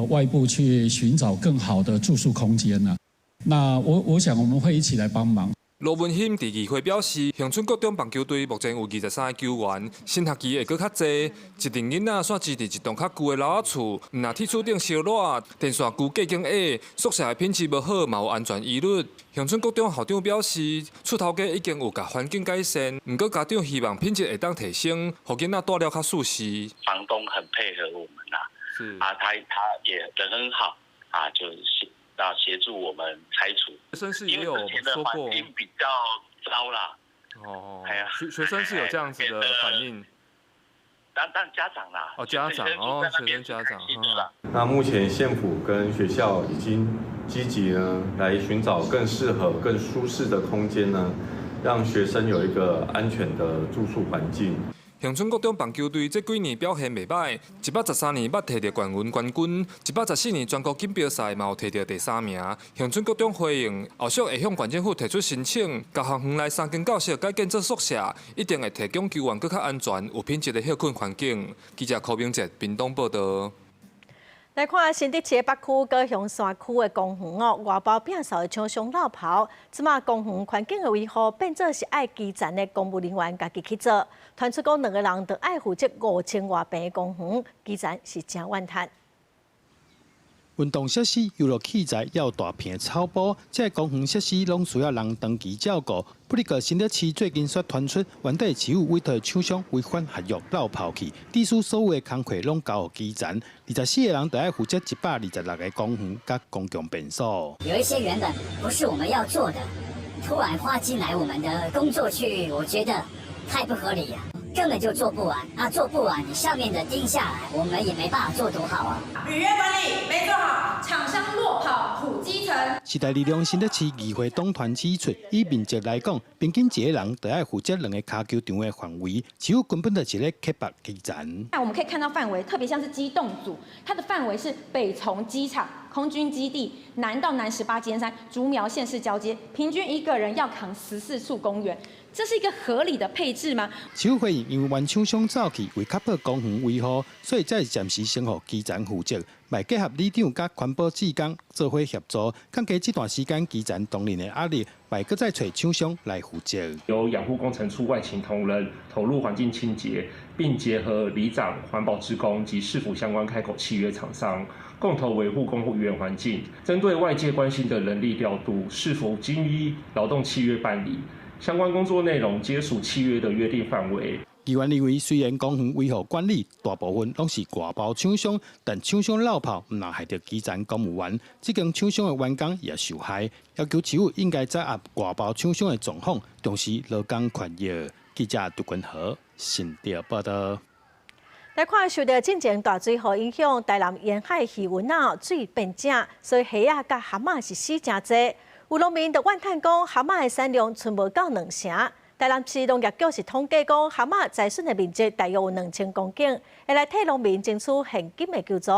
外部去尋找更好的住宿空間啦。那我想我們會一起來幫忙。盧文興佇議會表示，恆春國中棒球隊目前有23個球員，新學期會閣較濟，一陣囡仔煞住佇一棟較舊的樓仔厝，毋但鐵柱頂燒熱，電線舊隔間矮，宿舍的品質無好，嘛有安全疑慮。恆春國中校長表示，厝頭家已經有共環境改善，毋過家長希望品質會當提升，予囡仔蹛了較舒適。房東很配合我們啦，是啊，他也人很好啊，就是。啊，協助我們拆除。學生是也有說過，環境比較糟啦。哦，係啊，學生是有這樣子的反應。當家長啦。哦，家長哦，學生家長。那目前縣府跟學校已經積極呢，來尋找更適合、更舒適的空間呢，讓學生有一個安全的住宿環境。恆春國中棒球隊這幾年表現袂䆀，113年捌提著縣運冠軍，114年全國錦標賽嘛有提著第三名。恆春國中回應，後續會向縣政府提出申請，共校園內三間教室改建做宿舍，一定會提供球員閣較安全、有品質的歇睏環境。記者柯明哲屏東報導。來看新竹市北區高雄山區的公園哦，外包摒掃的廠商落跑，這馬公園環境的維護變做是愛基層的公務人員家己去做。傳出講兩个人著愛負責5000外坪的公園，基層是誠怨嘆。運動設施、遊樂器材，猶有大片草埔，這个公園設施攏需要人長期照顧。不過，新竹市最近煞傳出，原底市府委託廠商違反合約漏拋去，致使所有的工課攏交予基層，24個人就愛負責126個公園佮公共便所。有一些原本不是我們要做的，突然劃進來我們的工作區域，我覺得太不合理了，根本就做不完。啊，做不完，你上面的盯下來，我們也沒辦法做多好啊。履約管理沒做好，廠商落跑苦基層。時代力量新竹市議會黨團指出，以面積來講，平均一個人就愛負責兩個跤球場的範圍，市府根本就是咧刻薄基層。那我們可以看到範圍，特別像是機動組，它的範圍是北從機場、空軍基地，南到南十八尖山、竹苗縣市交接，平均一個人要扛14處公園，這是一個合理的配置嗎？市府懷疑因為原廠商走去為確保公園維護，所以才暫時先予基層負責，嘛結合里長佮環保志工做伙協助，降低這段時間基層當然的壓力，嘛閣再揣廠商來負責。由養護工程處外勤同仁投入環境清潔，並結合里長、環保志工及市府相關開口契約廠商，共同維護公園環境。針對外界關心的人力調度，是否經依勞動契約辦理？相關工作內容皆屬契約的約定範圍。議員認為，雖然公園維護管理大部分攏是外包廠商，但廠商漏跑，毋但害著基層公務員，這間廠商的員工也受害。要求市府應該再按外包廠商的狀況，重視勞工權益。記者杜君和新竹報道。來看受著進前大水雨影響，台南沿海魚塭仔水變井，所以蝦仔佮蚶仔是死誠濟。有農民就怨嘆講，蚶仔的產量賰無夠兩成。台南市農業局是統計講，蚶仔栽筍的面積大約有2000公頃，會來替農民爭取現金的救助。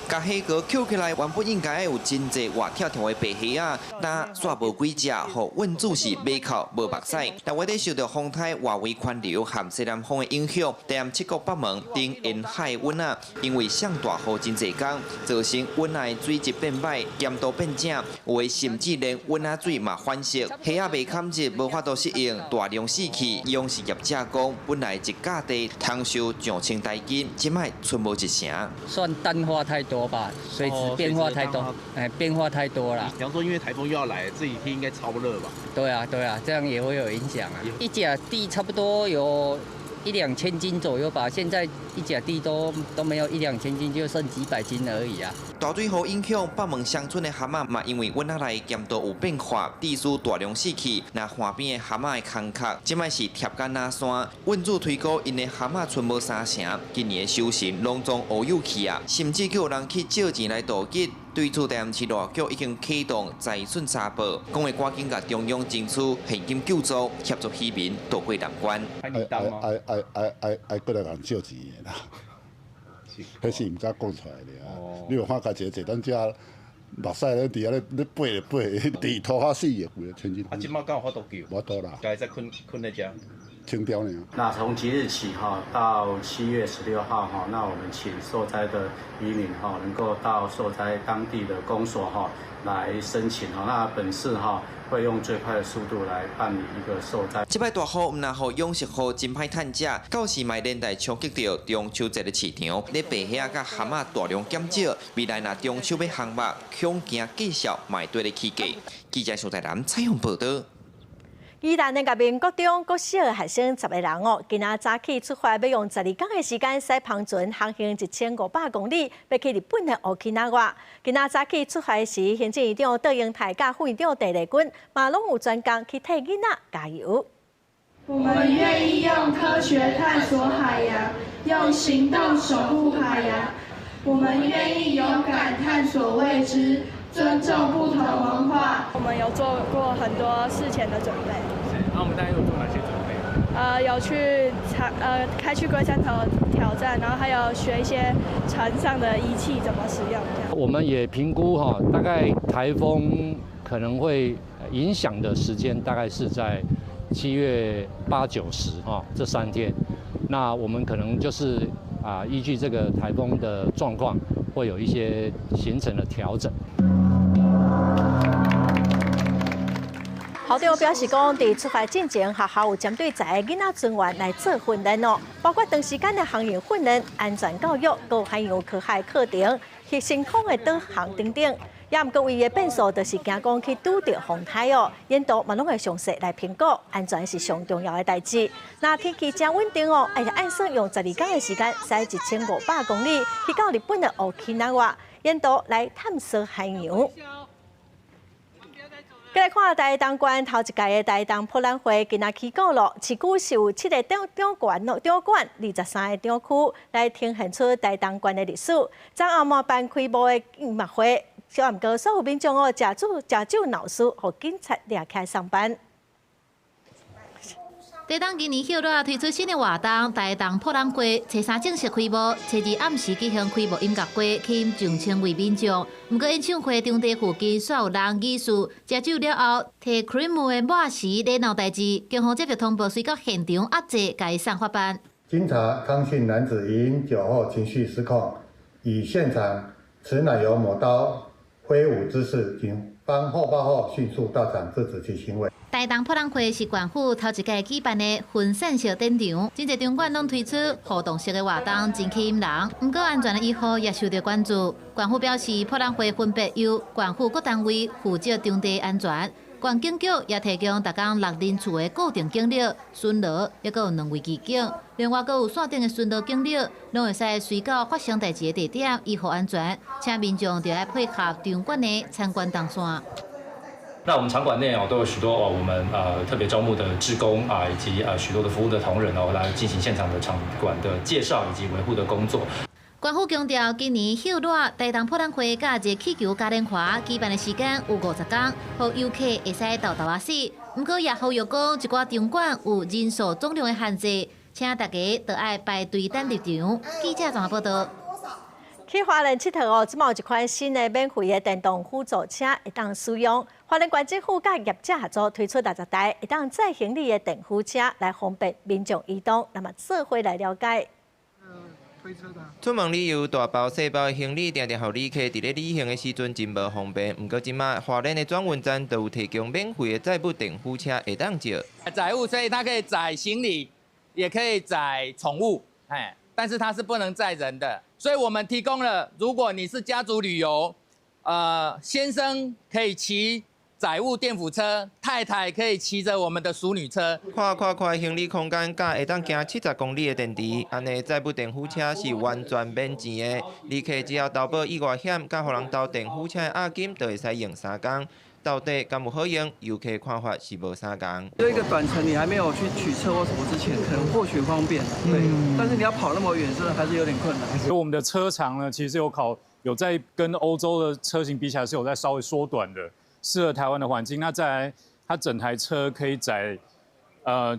共蝦殼抾起來，原本應該有真濟活跳跳的白蝦仔，但煞無幾隻，予運主是尾口無目屎。但為咧受著風颱外圍環流和西南風的影響，台南七股北門頂沿海塭仔，因為上大雨真濟工，造成塭仔的水質變歹，鹹度變正，有的甚至連塭仔水嘛反色，蝦仔袂堪熱，無法度適應，大量死去。養殖業者講，本來一甲地通收上千台斤，這擺賰無一成。算淡化太多吧，水質變化太多，哎，變化太多了。比方說，因為颱風又要來，這幾天應該超熱吧？對啊，對啊，這樣也會有影響啊。一甲地差不多有一兩千斤左右吧，現在一甲地都沒有一兩千斤，就剩幾百斤而已啊。大水雨影響北門鄉村的蚶仔嘛，因為塭仔內鹹度有變化，致使大量死去。那岸邊的蚶仔的空殼，這擺是疊甲若山。運主推估，𪜶的蚶仔賰無三成，今年的收成攏總烏有去啊！甚至閣有人去借錢來渡劫。對此，台南市農業局已經啟動災損查報，講會趕緊共中央爭取現金救助，協助漁民渡過難關。愛愛愛愛愛愛閣來共借錢的啦，彼是毋敢講出來的啊！你有看家一個坐單車，目屎咧佇遐咧咧飛咧飛，佇塗較死的規个千斤。啊，這擺敢有法度救？無法度啦。家己再睏睏咧食。清掉呢。那從即日起哈到7月16號哈，那我們請受災的漁民哈能夠到受災當地的公所哈來申請哈。那本市哈會用最快的速度來辦理一個受災。這擺大雨毋但予養殖戶真歹趁食，到時嘛連帶衝擊著中秋節的市場。咧白蝦佮蚶仔大量減少，未來若中秋欲烘肉，恐驚繼續嘛會綴咧起價。記者蘇台南採訪報導。宜蘭的甲民國中國小學生10個人哦，今仔早起出發，欲用12工的時間，駛帆船航行1500公里，欲去日本的沖喜瓦。今仔早起出發時，行政院長卓榮泰佮副院長鄭麗君，嘛攏有專工去替囡仔加油。我們願意用科學探索海洋，用行動守護海洋。我們願意勇敢探索未知，尊重不同文化。我們有做過很多事前的準備。是，那我們大概有做哪些準備？有去開去龜山頭挑戰，然後還有學一些船上的儀器怎麼使用。這樣。我們也評估哈，大概颱風可能會影響的時間大概是在7月8、9、10哈這3天。那我們可能就是啊，依據這個颱風的狀況，會有一些行程的調整。校長表示講，佇出發進前，學校有針對十個囡仔船員來做訓練哦，包括長時間的航行訓練、安全教育，閣有海洋科學課程，去星空的導航等等。也毋過唯一的變數就是驚講去拄著風颱哦，沿途嘛攏會詳細來評估，安全是上重要的代誌。若天氣誠穩定哦，會按算用12工的時間，駛1500公里去到日本的沖繩，沿途來探索海洋。繼來看台東縣頭一屆的台東博覽會，今仔起鼓囉。市區是有七个展展館、展館，23个展區，來呈現出台東縣的歷史。昨暗嘛辦開幕的音樂會，小毋過所有民眾哦，食酒食酒鬧事，予警察掠起來送辦。台東今年歇熱推出新的活動，台東博覽會，初三正式開幕，初二暗時舉行開幕音樂會，吸引上千位民眾。毋過演唱會場地附近煞有人滋事，食酒了後，提 cream 的抹匙咧鬧代誌，警方接著通報，隨到現場壓制，共伊送法辦。經查，康姓男子因酒後情緒失控，以現場持奶油抹刀揮舞之勢，警方獲報後迅速到場制止其行為。台東博覽會是縣府頭一屆舉辦的分散式展場，真濟場館攏推出互動式的活動，真吸引人。毋過安全的維護也受著關注。縣府表示，博覽會分別由縣府各單位負責場地安全，縣警局也提供逐工六人次的固定警力巡邏，抑閣有兩位義警。另外，閣有線頂的巡邏警力，攏會使隨到發生代誌的地點，維護安全。請民眾著愛配合場館的參觀動線。那我們場館內哦都有許多哦我們特別招募的志工啊，以及許多的服務的同仁哦，來進行現場的場館的介紹以及維護的工作。縣府強調，今年歇熱台東博覽會佮熱氣球嘉年華舉辦的時間有50工，予遊客會使沓沓仔死。毋過也呼籲講，一寡場館有人數總量的限制，請大家著愛排隊等入場。記者綜合報道。去花蓮𨑨迌哦，這馬有一款新的免費的電動輔助車會當使用。花蓮縣政府佮業者合作推出60台會當載行李的電輔車，來方便民眾移動。那麼做伙來了解。出門旅遊，大包細包的行李，定定予旅客佇咧旅行的時陣真無方便。毋過這馬花蓮的轉運站都有提供免費的載物電輔車會當借。載物，所以它可以載行李，也可以載寵物，哎，但是它是不能載人的。所以我們提供了，如果你是家族旅遊，先生可以騎載物電輔車，太太可以騎著我們的淑女車。看寬闊行李空間，佮會當行70公里的電池，按呢載物電輔車是完全免錢的。旅客只要投保意外險，佮予人投電輔車的押金，就會使用3工。到底敢有好用？遊客看法是無相仝。就一個短程，你還沒有去取車或什麼之前，可能或許方便，對。但是你要跑那麼遠，真的還是有點困難。我們的車長呢，其實有考有在跟歐洲的車型比起來，是有在稍微縮短的，適合台灣的環境。那再來，它整台車可以載，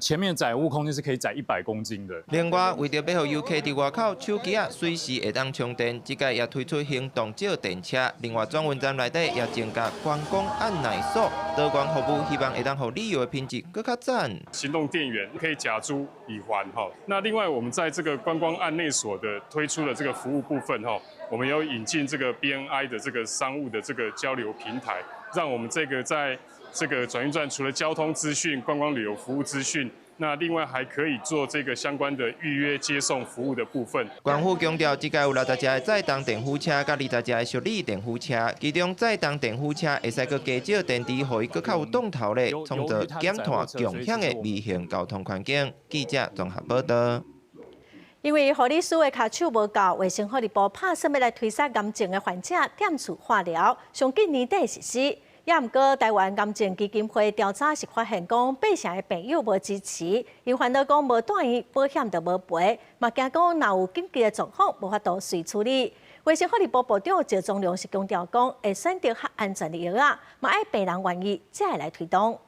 前面載物空間是可以載100公斤的。另外，為著欲予遊客佇外口手機仔隨時會當充電，這屆也推出行動借電車。另外，轉運站內底也增加觀光案內所，多元服務，希望會當予旅遊的品質閣較讚。行動電源可以假租乙還哈。那另外，我們在這個觀光案內所的推出的這個服務部分哈，我們有引進這個 BNI 的這個商務的這個交流平台，讓我們這個在這個轉運站除了交通資訊、觀光旅遊服務資訊，那另外還可以做這個相關的預約接送服務的部分。縣府強調，這屆有60隻的載重電輔車，佮20隻的淑女電輔車，其中載重電輔車會使閣加借電池，予伊閣較有動頭咧，創造減碳共享的微型交通環境。記者綜合報道。因為護理師的跤手無夠，衛生福利部拍算欲來推捒癌症的患者踮厝化療，上緊年底實施。也毋過，台灣癌症基金會調查是發現講，八成的病友無支持，𪜶煩惱講無住院保險就無賠，嘛驚講若有緊急的狀況無法度隨處理。衛生福利部部長趙宗良是強調講，會選擇較安全的藥仔，嘛愛病人願意才會來推動。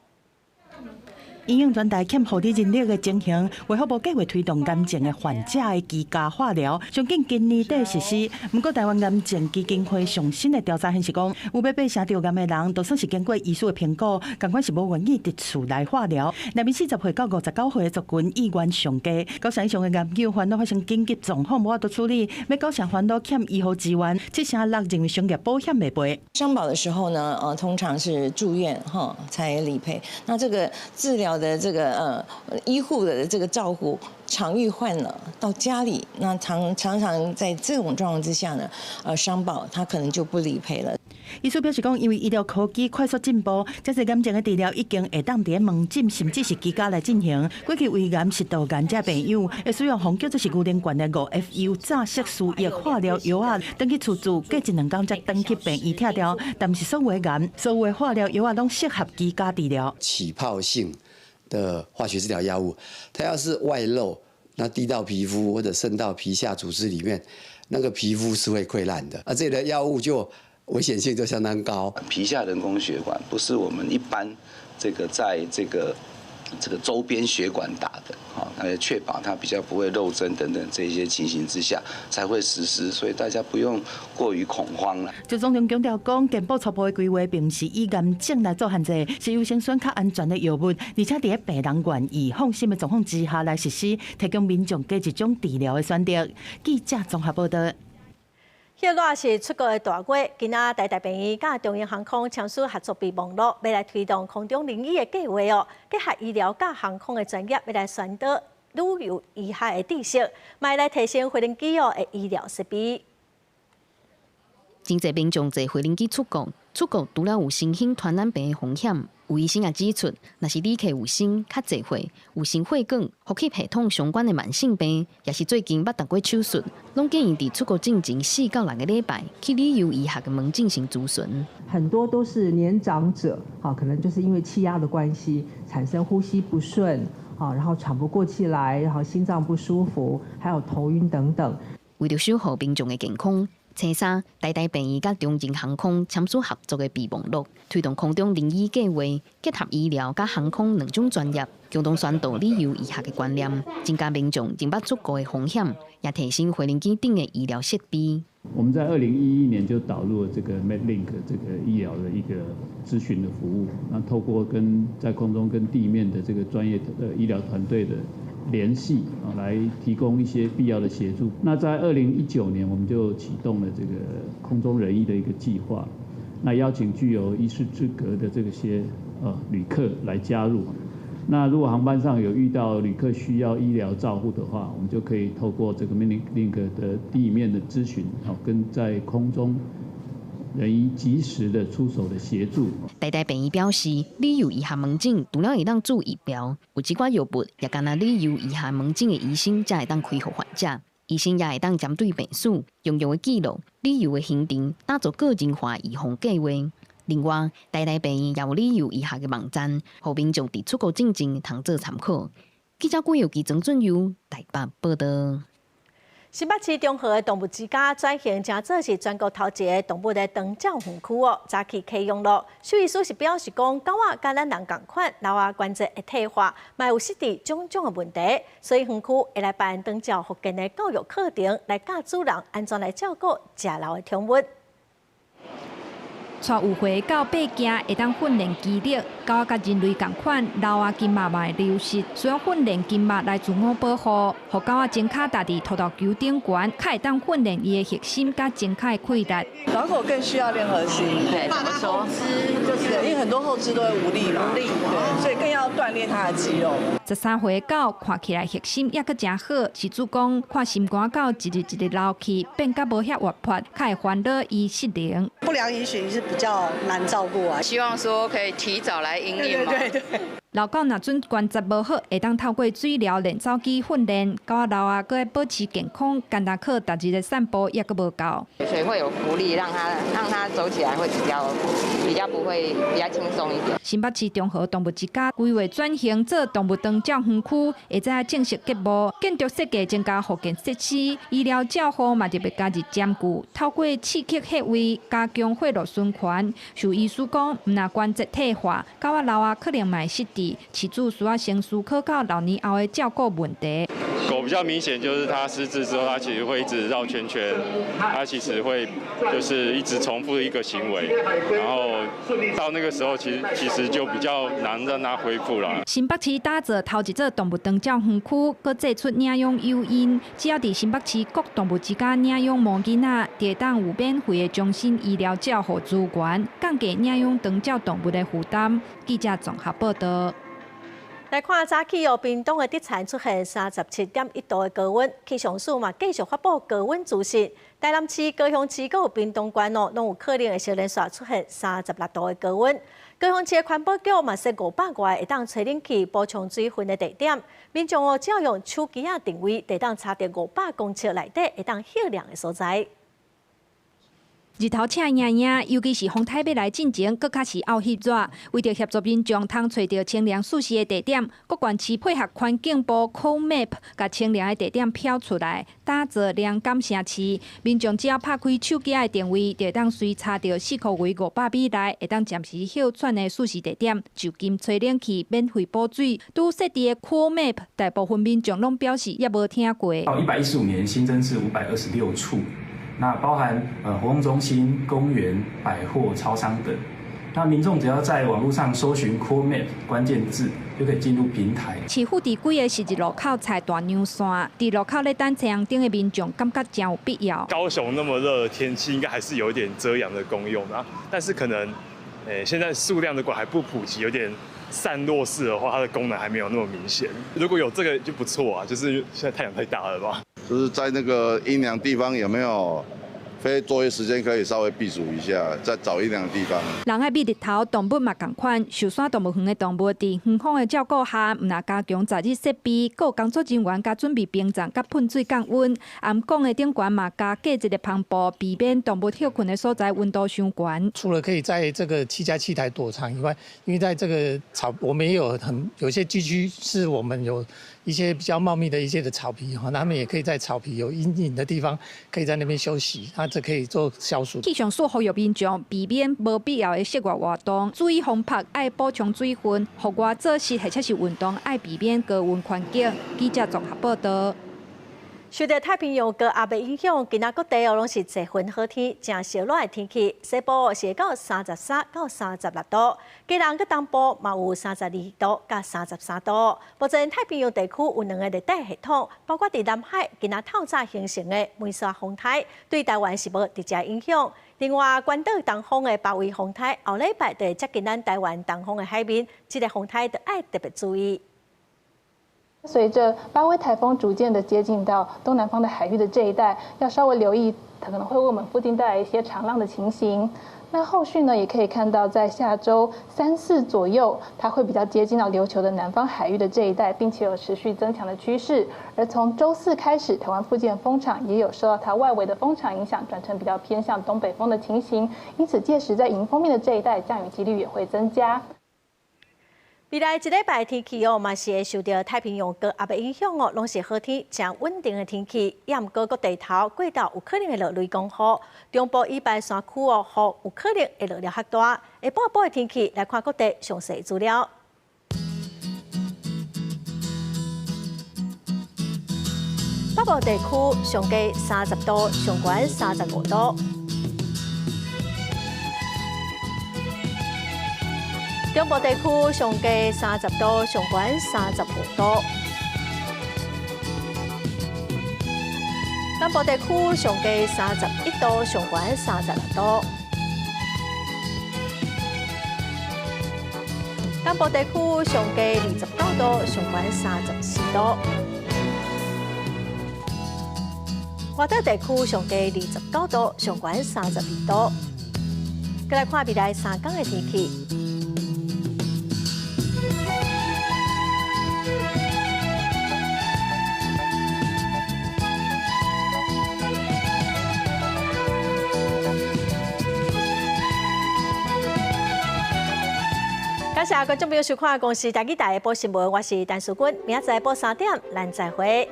因應全台欠護理人力的情形，衛福部計劃推動癌症的患者的居家化療，上緊今年底實施。毋過，台灣癌症基金會上新的調查顯示講，有欲八成著癌的人，都算是經過醫師的評估，仝款是無願意佇厝內化療。內面40歲到59歲的族群意願上低，九成以上的癌友煩惱發生緊急狀況無法度處理，欲九成煩惱欠醫護資源，7成6認為商業保險袂賠。商保的時候呢，通常是住院哈才理賠。那這個治療療的這個醫護的這個照護常遇患了到家裡，那常常常在這種狀況之下呢，商保他可能就不理賠了。醫師表示講，因為醫療科技快速進步，這濟癌症的治療已經會當佇門診，甚至是居家來進行。過去胃癌、食道癌這病友會使用號叫做是牛奶罐的5FU 早色素液化療藥仔，轉去厝住，隔一兩工才轉去病院拆掉。但毋是所有的癌，所有的化療藥仔攏適合居家治療。起泡性的化學治療藥物，它要是外漏，那滴到皮膚或者滲到皮下組織裡面，那個皮膚是會潰爛的。啊，這類藥物就危險性就相當高。皮下人工血管不是我們一般這個在這個周邊血管打的，好，那要確保它比較不會漏針等等這些情形之下才會實施，所以大家不用過於恐慌啦。周總統強調講，健保初步的規劃並毋是以癌症來做限制，是優先選較安全的藥物，而且佇咧病人願意放心的狀況之下來實施，提供民眾加一種治療的選擇。記者綜合報道。彼個是出國的大月，今仔台大病院佮長榮航空簽署合作備忘錄，欲來推動空中人醫的計劃哦。結合醫療佮航空的專業，欲來宣導旅遊醫學的知識，嘛來提升飛行機哦的醫療設備。真濟民眾坐飛行機出國，出國除了有新興傳染病的風險，有醫生也指出，若是旅客有身較濟歲、有心血管、呼吸系統相關的慢性病，抑是最近捌動過手術，攏建議佇出國進前4到6個禮拜去旅遊醫學的門診先諮詢。很多都是年長者，可能就是因為氣壓的關係，產生呼吸不順，然後喘不過氣來，然後心臟不舒服，還有頭暈等等。為著守護民眾的健康，星期三，台大病院佮長榮航空簽署合作的備忘錄，推動空中人醫計劃，結合醫療佮航空兩種專業，共同宣導旅遊醫學的觀念，增加民眾認捌出國的風險，也提升飛行機頂的醫療設備。我們在2011年就導入了這個 MedLink 這個醫療的一個諮詢的服務，那透過跟在空中跟地面的這個專業的醫療團隊的聯繫啊，來提供一些必要的協助。那在2019年，我們就啟動了這個空中人醫的一個計劃，那邀請具有醫師資格的這些旅客來加入。那如果航班上有遇到旅客需要醫療照護的話，我們就可以透過這個 MedLink 的地面的諮詢，跟在空中人醫及時的出手的協助。台大病院表示，旅遊醫學門診除了會當做疫苗，有一寡藥物也干焦旅遊醫學門診的醫生才會當開予患者。醫生也會當針對病史、用藥的記錄、旅遊的行程，打造個人化預防計劃。另外，台大病院也有旅遊醫學的網站，予民眾佇出國進前通做參考。記者郭友基、曾俊佑台北報道。新北市中和的動物之家轉型成做是全國頭一个動物的長照園區哦，早起啟用咯。獸醫師是表示講，狗仔佮咱人仝款，老啊關節會退化，嘛有失智種種的問題，所以園區會來辦長照復健的教育課程，來教主人按怎來照顧食老的寵物。帶有歲狗爬行會當訓練肌力，狗仔佮人類仝款，老啊筋膜嘛會流失，需要訓練筋膜來自我保護，予狗仔前跤踏佇塗豆球頂懸，較會當訓練伊的核心佮前跤的氣力。老狗更需要練核心，對，怎麼說？就是因為很多後肢都會無力嘛，無力，對，所以更要鍛鍊它的肌肉。13歲狗看起來核心猶閣誠好，飼主講看心肝狗一日一日老去，變較無遐活潑，較會煩惱伊失能。不良飲食是比較難照顧啊，希望說可以提早來因應嘛。對對對。老狗若準關節無好，會當透過水療練走機訓練，狗仔老啊，閣愛保持健康，干焦靠逐日的散步猶閣無夠。所以會有浮力，讓它走起來會比較不會比較輕鬆一點。新北市中和動物之家規劃轉型做動物長照園區，會在正式揭幕，建築設計增加復健設施，醫療照護嘛特別加入兼顧，透過刺激穴位加強血液循環。獸醫師講，毋但關節退化，狗仔老啊可能嘛會失智。飼主需要先思考到老年後的照顧問題。狗比較明顯，就是它失智之後，它其實會一直繞圈圈，它其實會就是一直重複一個行為，然後到那個時候，其實就比較難讓它恢復了。新北市打造頭一座動物長照園區，閣祭出領養誘因，只要佇新北市各動物之家領養毛囡仔，就會當有免費的終身醫療照護資源，降低領養長照動物的負擔。記者綜合報道。來看早起哦，屏東的竹田出現37.1度的高溫，氣象署嘛繼續發布高溫資訊。台南市、高雄市閣有屏東縣哦，攏有可能會小連續出現36度的高溫。高雄市的環保局嘛設500外會當吹冷氣補充水分的地點，民眾哦只要用手機仔定位，就會當查著500公尺內底會當歇涼的所在。日頭赤炎炎，尤其是風颱欲來進前，閣較是漚翕熱。為著協助民眾通揣著清涼舒適的地點，各縣市配合環境部 Cool Map，共清涼的地點標出來，打造涼感城市。民眾只要拍開手機的定位，就會當隨查著四箍圍500米內會當暫時歇喘的舒適地點，就近吹冷氣，免費補水。拄設置的 Cool Map，大部分民眾攏表示猶無聽過。到115年新增至526處。那包含活動中心、公園、百貨、超商等。那民眾只要在網絡上搜尋 Cool Map 關鍵字，就可以進入平台。市府佇幾个十字路口踩大娘線，佇路口咧等青紅燈的民眾感覺誠有必要。高雄那麼熱的天氣，應該還是有一點遮陽的功用啊。但是可能，現在數量的管還不普及，有點散落式的話，它的功能還沒有那麼明顯。如果有這個就不錯啊，就是現在太陽太大了吧。就是在那個陰涼地方有沒有非作業時間可以稍微避暑一下，再找陰涼的地方。人愛避日頭，動物嘛仝款。壽山動物園的動物佇園方的照顧下，毋但加強絕熱設備，閣有工作人員共準備冰杖佮噴水降溫。頷港的頂懸嘛加蓋一个帆布，避免動物歇睏的所在溫度傷懸。除了可以在這個7+7台躲藏以外，因為在這個草，我們也有很有些地區是我們有一些比較茂密的一些的草皮哈，他們也可以在草皮有陰影的地方，可以在那邊休息，那這可以做消暑。氣象署呼籲民眾避免無必要的室外活動，注意風曝，愛補充水分，戶外做事或者是運動，愛避免高溫環境。記者綜合報道。受著太平洋高壓的影響，今仔各地哦攏是濟雲好天，誠燒熱的天氣。西部是會到33到36度，基隆佮東部嘛有32度佮33度。目前太平洋地區有兩个熱帶系統，包括佇南海今仔透早形成的梅沙風颱，對台灣是無直接影響。另外，關島東方的巴威風颱，後禮拜就會接近咱台灣東方的海面，這个風颱就愛特別注意。隨著巴威颱風逐漸的接近到東南方的海域的這一帶，要稍微留意，它可能會為我們附近帶來一些長浪的情形。那後續呢，也可以看到在下週三四左右，它會比較接近到琉球的南方海域的這一帶，並且有持續增強的趨勢。而從週四開始，台灣附近的風場也有受到它外圍的風場影響，轉成比較偏向東北風的情形。因此，屆時在迎風面的這一帶，降雨幾率也會增加。未來一禮拜天氣哦，嘛是會受著太平洋高壓的影響哦，攏是好天，誠穩定的天氣。也毋過各地頭過晝有可能會落雷公雨，中部以北山區哦，雨有可能會落了較大。下晡晡的天氣來看各地詳細資料。北部地區上低30度，上懸35度。中部地區上低30度，上懸35度。南部地區上低31度，上懸36度。東部地區上低29度，上懸34度。外島地區上低29度，上懸32度。閣來看未來3天的天氣。感謝觀眾朋友收看《公視台語台》下晡新聞，我是陳淑君，明仔載下晡3點，咱再會。